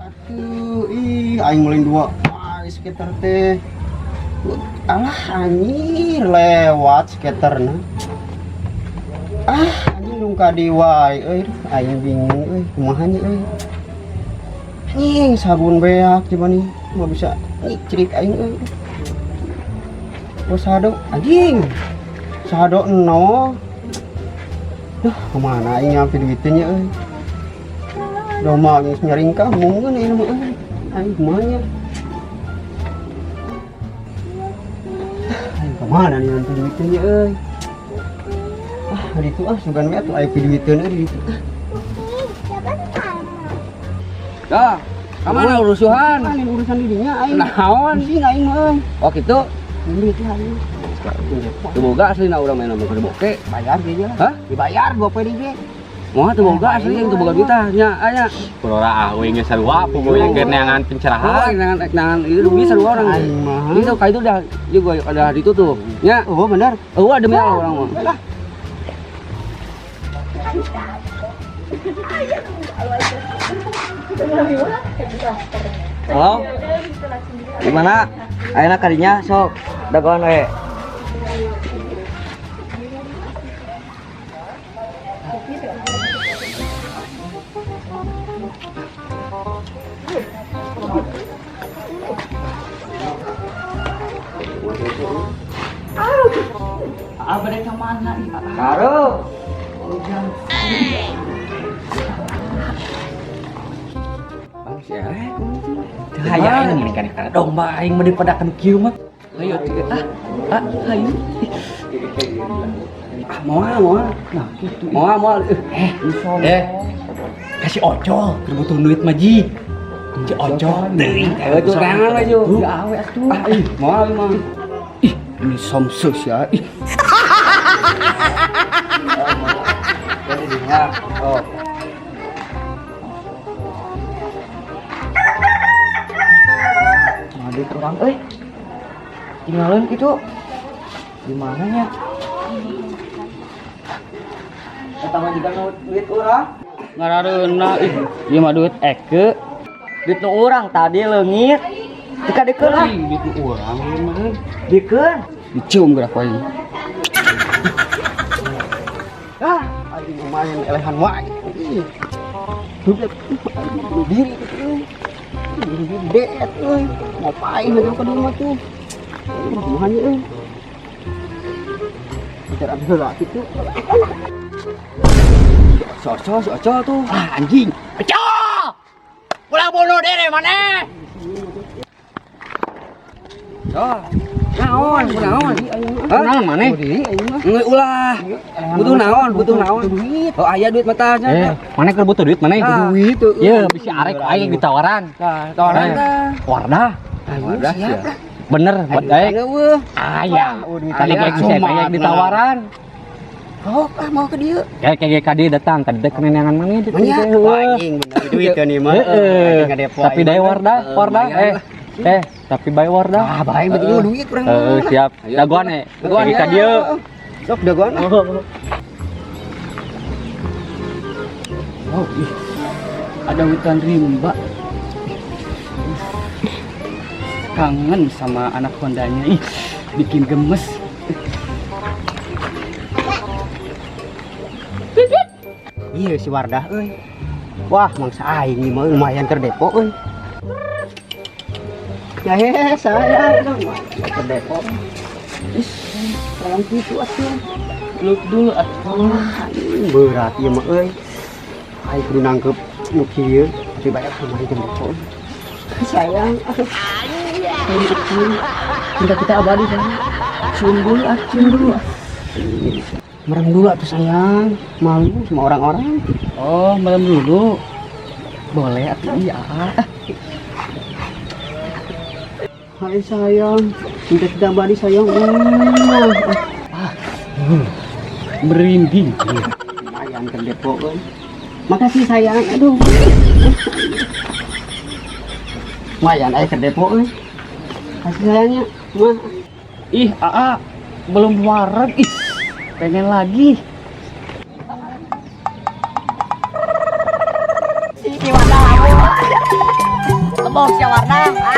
Atuh, ih aing meulin dua. Wah, skater teh. Alah anjir lewat skaterna. Ah, anjing dong ka dieu wae euy. Aing bingung euy, kumaha nya euy. Anjing sabun beak coba nih, mau bisa nyicrik aing euy. Oh sado anjing. Sado nol. Duh, kemana aing nyampe duitnya euy. Domba geus nyaringkah mungkin ini mah euy. Aing kumaha nya? Aing kemana nih nanti duitnya euy. Ah, hari itu ah sugan we atuh aya duiteun euy di ditu. Dah, kamana urusuhan? Lain urusan didinya aing. Naon? Pusing aing mah euy. Oh gitu. Duit lah aing. Teu boga aslina urang main mah boke. Bayar ge lah. Hah? Dibayar dua poe deui ge. Moal teu boga asli yang teu boga duit tah nya aya. Purora ah uing geus sarua puguh keur neangan pencerahan. Nangan nangan itu bisa sarua urang. Aing mah. Itu kayak itu dah juga ada ditutup. Nya, Oh bener. eueuh demi Allah urang mah. Lah. Halo? Gimana? Ayeuna kadinya sok dagoan we. Ah, bade ka mana ih? Karo. Bang si eleh. Teu hayang aing ini kan kana domba aing mah dipadakan kieu mah. Ayo ah, ah, ayo. Ah, moal moal. Nah, gitu. Moal moal. Eh, Eh, kasih ocol, keur butuh duit mah ji. Si ocol teuing. Ayo tuh tangan we ju. Ya awe atuh. Ah, ih, moal mah. Ih, ini somsus ya. Ih, Oh. Nah, duit urang euy. Tinggalin kitu. Di mana nya? Eta mah jiga nu duit urang. Ngarareuna ih, ieu mah duit eke. Duit nu urang tadi leungit. Dikadekeun lah. Ih, duit nu urang ieu mah. Dikeun. Dicium geura ku aing. Ah, aing lumayan elehan wae. Ih. Duit aing bunuh diri gitu euy. Bunuh diri deet euy. Ngapain aja ka dieu mah tuh. Kumaha nya euy. Bicara heula kitu. Si Oco, si Oco tuh. Ah, anjing. Ulah bunuh diri mana? Oh, naon, naon. Hah? Naon maneh? Bunuh diri aing mah. Nggak ulah. Butuh naon, butuh naon. Duit. Oh, aya duit matanya. Eh, maneh keur butuh duit maneh? Ah. Duit euy. Ye, bisi arek ku aing ditawaran. Nah, tawaran Eh. tah. Wardah. Ayo, Wardah siap sia. lah. Bener, buat aing. Eueuh. Aya. Oh, duit Tadi Aya. kayak bisa kayak ditawaran. Oh, ah mau ke dieu. Kayak kayak kadi datang tadi teh keneangan maneh di Manya, teh. wah, anjing bener duit kan ieu mah. Heeh. Anjing ngadepo Tapi aing dae mah. Wardah, Wardah lumayan eh eh tapi bae Wardah. Ah, bae penting mah duit urang. Heeh, siap. Ayo. Dagoan eh. Dagoan, Kayak ya. ka dieu. Sok dagoan. ah. Oh, ih. Ada hutan rimba. Kangen sama anak Hondanya. Ih, bikin gemes. Iya si Wardah euy. Wah, mangsa aing ieu mah lumayan terdepo euy. Ya hehe, saya terdepo. Ih, sayang kitu atuh. Peluk dulu atuh. Wah, anjing, berat ieu mah euy. Aing kudu nangkep nu kieu, tapi banyak kemarin terdepo. Sayang. Cinta kita abadi sayang. Cium dulu ah, cium dulu. ah. Merem dulu atuh sayang. Malu sama orang-orang. Oh, malam dulu. Boleh atuh iya. Hai sayang, cinta kita abadi sayang. Merinding. Lumayan kan depo kan. Makasih sayang. Aduh. Lumayan aya ke depo euy. Kasih sayangnya. Mah. Ih, Aa, belum wareg. Ih, pengen lagi. Bos ya warna.